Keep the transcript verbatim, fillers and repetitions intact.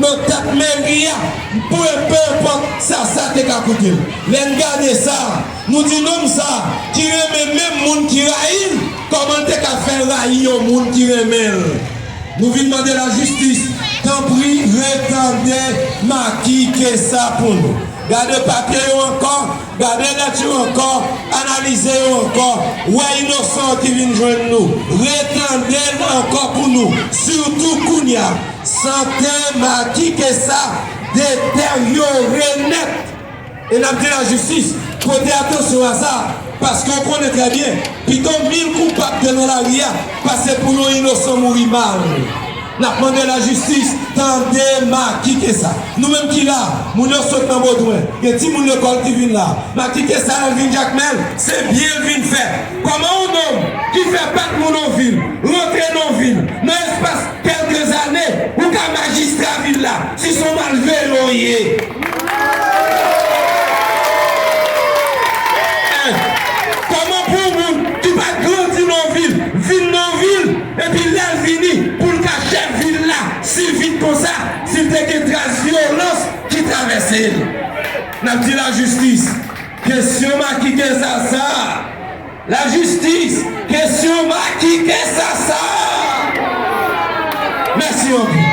nan tèt meri a, pou, pe enpòt sa sa te ka koute l. Lè n gade sa, nou di nonm sa ki renmen menm moun ki rayi l, kòman l te ka fè rayi yon moun ki renmen l? Nou vin mande lajistis, tanpri retande Macky Kessa pou nou. Gade papye yo ankò, gade lèt yo ankò, analize yo ankò, wè inosan ki vin jwenn nou. Retande l ankò pou nou, sitou kounye a. Sante Macky Kessa deteryore nèt. E n ap di lajistis, pote atansyon a sa, paske w konnen trè byen, pito mil koupab te nan lari a, pase pou yon inosan mouri mal. N ap mande lajistis, tande Macky Kessa. Nou menm ki la, moun yo sot nan Bodwen, gen timoun lekòl ki vin la. Macky Kessa, lè l vin Jakmèl, se byen l vin fè. Kòman yon nonm ki fè bat moun yon vil, rantre nan vil, nan espas kèlke zane, ou ka majistra vil la, si se yon malveyan w ye? Kòman pou yon moun ki pa t grandi nan yon vil, vin nan yon vil, epi lè l vini, pou l ka chèf vil la, si vit konsa, si l te gen tras vyolans ki travèse l? N ap di lajistis, kesyon Macky Kessa sa, lajistis, kesyon Macky Kessa sa. Mèsi anpil.